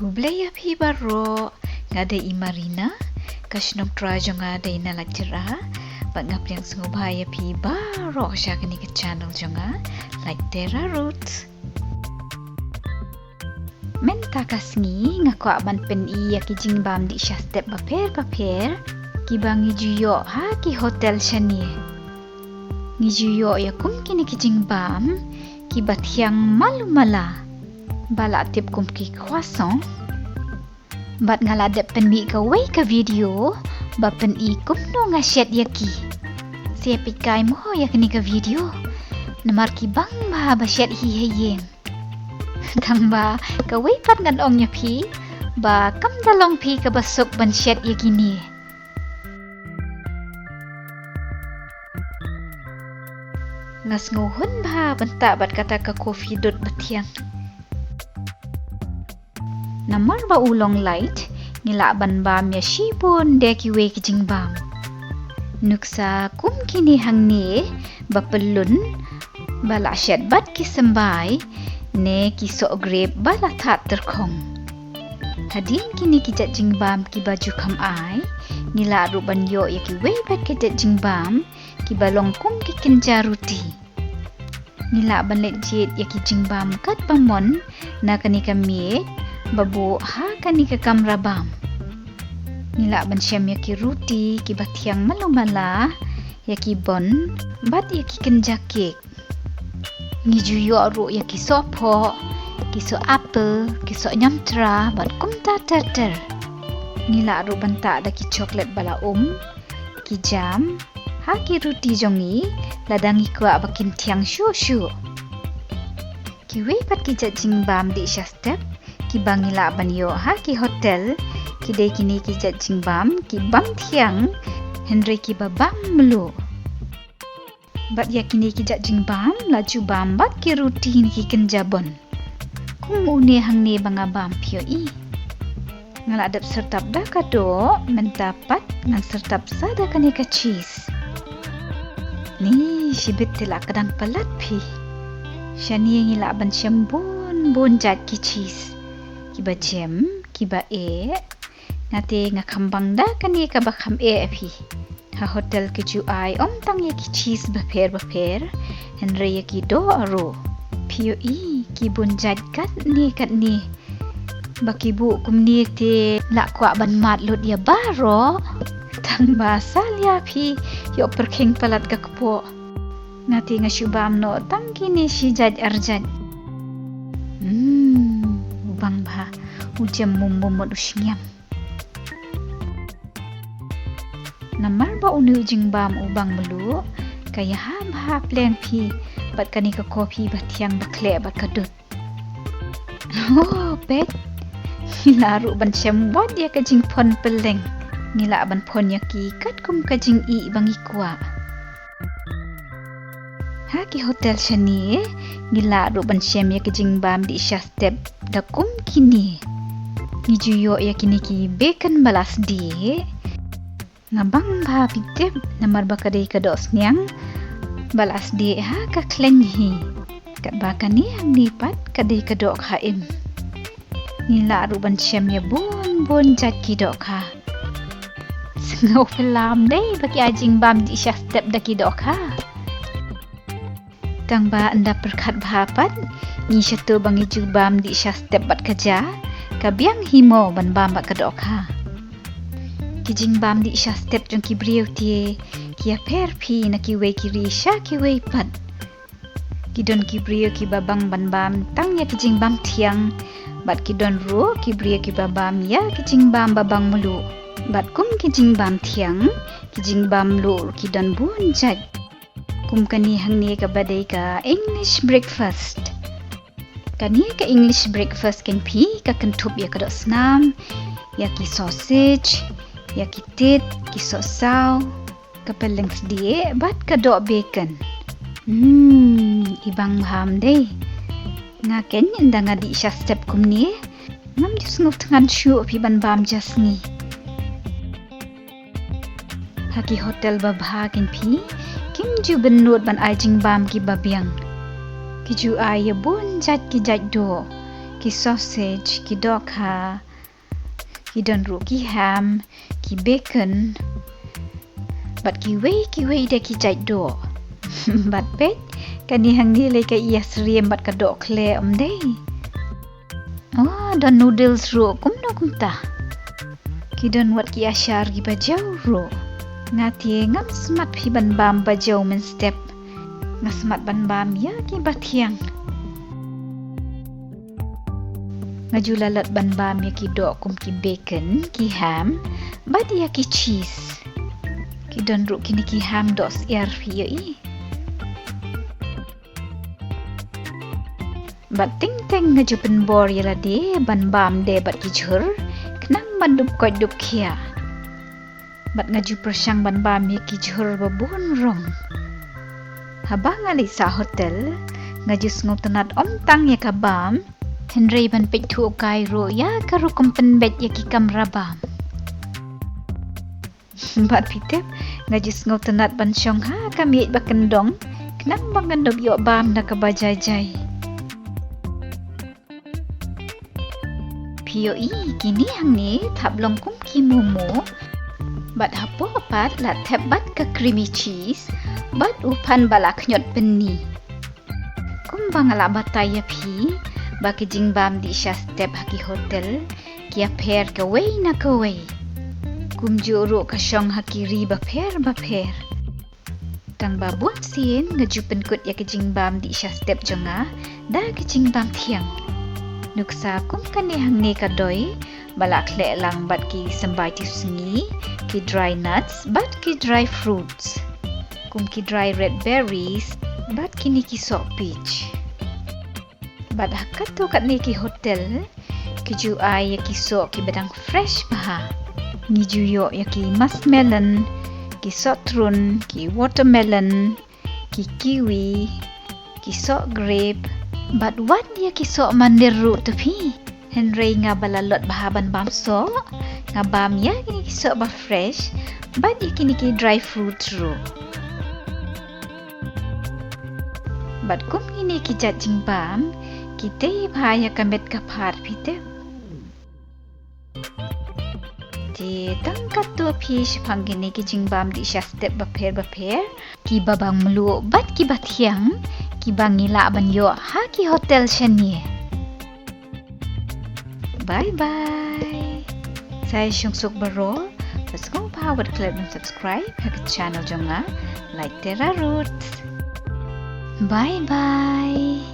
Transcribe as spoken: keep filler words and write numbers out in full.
Khublei ïa phi baroh, nga dei i Marina, ka shnong trai jong nga dei na Laitira, bad nga pdiang sngewbha ïa phi baroh sha kane ka channel jong nga, Laitira Roots. Mynta ka sngi nga kwah ban pyni ïa ki jingbam dih sha step bapher bapher, kiba ngi ju ïoh ha ki hotel shane. Ngi ju ïoh ïa kum kine ki jingbam, kiba thiang malu mala, ba la tip kum ki croissant. Bad nga la dep pynmih kawei ka video, ba pyni kumno nga shet ïa ki. Sa peit kai mo ïa kane ka video. Namar ki bang bha ba shet hi ha ïing. Tang ba, kawei pat ngan ong ïa phi, ba kam da long phi kaba suk ban shet ïa kine. Nga sngew hun bha ban tah bad kata ka coffee dud ba thiang. Namar ba u long lait, ngi lah ban bam ïa shibun de kiwei ki jingbam. Nuksa kum kine hangne, ba pyllun, ba la shet bad ki symbai, ne ki soh grep ba la thad tyrkhong. Hadien kine ki jait jingbam kiba ju kham ai, ngi lah ruh ban ïoh ïa kiwei pat ki jait jingbam, kiba long kum ki kynja ruti. Ngi lah ban leit jied ïa ki jingbam katba mon, na kane ka miej, ba buh ha kane ka kamra bam. Ngi lah ban shem ïa ki ruti, kiba thiang malu mala, ïa ki bun, bad ïa ki kynja kek. Ngi ju ïoh ruh ïa ki soh phoh, ki soh apple, ki soh ñiamtra, bad kumta ter ter. Ngi lah ruh ban tah da ki chocolate ba la um, ki jam, ha ki ruti jong ngi, lada ngi kwah ba kin thiang shuh shuh. Kiwei pat ki jait jingbam dih sha step, kiba ngi lah ban ïoh ha ki hotel, ki dei kine ki jait jingbam, ki bym thiang, hynrei kiba bam mluh. Bad ïa kine ki jait jingbam, la ju bam bad ki ruti ne ki kynja bun. Kum une hangne ba nga bam phi ïohi. Nga la dep syrtap da ka doh, mynta pat ngan syrtap sa da kane ka cheese. Ni, shibit te la ka dang palat phi. Shane ngi lah ban shem bun bun jait ki cheese. Kiba jem, kiba eh. Nga te nga kham bang da kane kaba kham eh phi. Ha hotel ki ju ai ym tang ïa ki cheese bapher bapher, hynrei ïa ki doh ruh. Phi ïohi ki bun jait katne katne. Ba ki buh kumne te lah kwah ban mad lut ïa baroh. Tang ba salia phi ïoh pyrkhing palat ka kpoh. Nga te nga shu bam noh tang kine shi jait ar jait. Hmm, u bang bha, u jem mum mum mut u shngiam. Namar ba une u jingbam u bang mluh, ka ïaha bha pleng phi, bad kane ka coffee ba thiang ba khleh bad ka dud. Oh, peit. Ngi lah ruh ban shem wat ïa ka jingphon pylleng. Ngi lah ban phon ïa ki katkum ka jingïohi ba ngi kwah. Ha ki hotel shane, ngi lah ruh ban shem ïa ki jingbam dih sha step da kum kine. Ngi ju ïoh ïa kine ki bacon ba la sdieh. Nga bang bha phi tip, namar ba ka dei ka doh sniang ba la sdieh ha ka khleiñ hi. Katba kane hangne pat ka dei ka dohkha im. Ngi lah ruh ban shem ïa bun bun jait ki dohkha. Sngew phylla dei ba ki ai jingbam dih sha step da ki dohkha. Tang ba ynda pyrkhat bha pat, ngi sha to ba ngi ju bam dih sha step bad ka ja, ka biang hi mo ban bam bad ka dohkha. Ki jingbam dih sha step jong ki briew te, ki ïapher phi na kiwei ki ri sha kiwei pat. Ki don ki briew kiba bang ban bam tang ïa ki jingbam thiang, bad ki don ruh ki briew kiba bam ïa ki jingbam ba bang mluh. Bad kum ki jingbam thiang, ki jingbam mluh ruh ki don bun jait. Kum kane hangne kaba dei ka English breakfast. Kane ka English breakfast kein phi ka kynthup ïa ka doh snam, ïa ki sausage, ïa ki tit, ki sohsaw, ka pylleng sdieh bad ka doh bacon. Hmm, i bang bha ym dei. Nga kein ynda nga dih sha step kumne, ngam ju sngewthngan shuh phi ban bam ja sngi. Ha ki hotel babha kein phi, kim ju bynnud ban ai jingbam kiba biang. Ki ju ai ïa bun jait ki jait doh. ki sausage, ki dohkha, ki don ruh ki ham, ki bacon, bad kiwei kiwei de ki jait doh. Bad peit, kane hangne lei ka ïasyriem bad ka dohkhleh ym dei. Oh, don noodles ruh kumno kumta. Ki don wat ki ashar kiba jew ruh. Nga te ngam smat phi ban bam ba jew mynstep. Nga smat ban bam ïa kiba thiang. Nga ju la leit ban bam ïa ki doh kum ki bacon, ki ham, bad ïa ki cheese. Ki don ruh kine ki ham doh syiar phi ïohi. Bad teng teng nga ju pynbor ïa lade ban bam de bad ki jhur, khnang ban dup koit dup khiah. Bad nga ju pyrshang ban bam ïa ki jhur ba bun rong. Haba nga leit sha hotel, nga ju sngewtynnat ym tang ïa ka bam, hynrei ban peit thuh kai ruh ïa ka rukom pynbeit ïa ki kamra bam. Bad phi tip, nga ju sngewtynnat ban shong ha ka miej ba kyndong, khnang ba ngan dup ïoh bam da kaba jai jai. Phi ïohi kine hangne thap long kum ki momo, bad hapoh pat la thep bad ka creamy cheese, bad u phan ba la khñiot pynni. Kumba nga la batai ïa phi, ba ki jingbam dih sha step ha ki hotel ki ïapher kawei na kawei. Kumjuh ruh ka shong ha ki ri bapher bapher. Tang ba bun sien nga ju pynkut ïa ka jingbam dih sha step jong nga da ka jingbam thiang. Nuksa kum kane hangne ka doi ba la khleh lang bad ki symbai tiwsngi, ki dry nuts bad ki dry fruits, kum ki dry red berries bad kine ki soh peach. Bad ha katto katne ki hotel ki ju ai ïa ki soh kiba dang fresh bha. Ngi ju ïoh ïa ki muskmelon, ki sohtrun, ki watermelon, ki kiwi, ki soh grape, bad wat ïa ki soh mandir ruh te phi. Hynrei nga ba la lot bha ban bam soh, nga bam ïa kine ki soh ba fresh, bad ïa kine ki dry fruit ruh. Bad kum kine ki jait jingbam ki tei bha ïa ka met ka phad phi tip. Te tang katto phi shaphang kine ki jingbam dih sha step bapher bapher, kiba bang mluh bad kiba thiang, kiba ngi lah ban ïoh ha ki hotel shane. Bye bye. Sa ïa shong suk baroh, bad sngewbha wat klet ban subscribe ha ka channel jong nga, Light Terra Roots. Bye bye.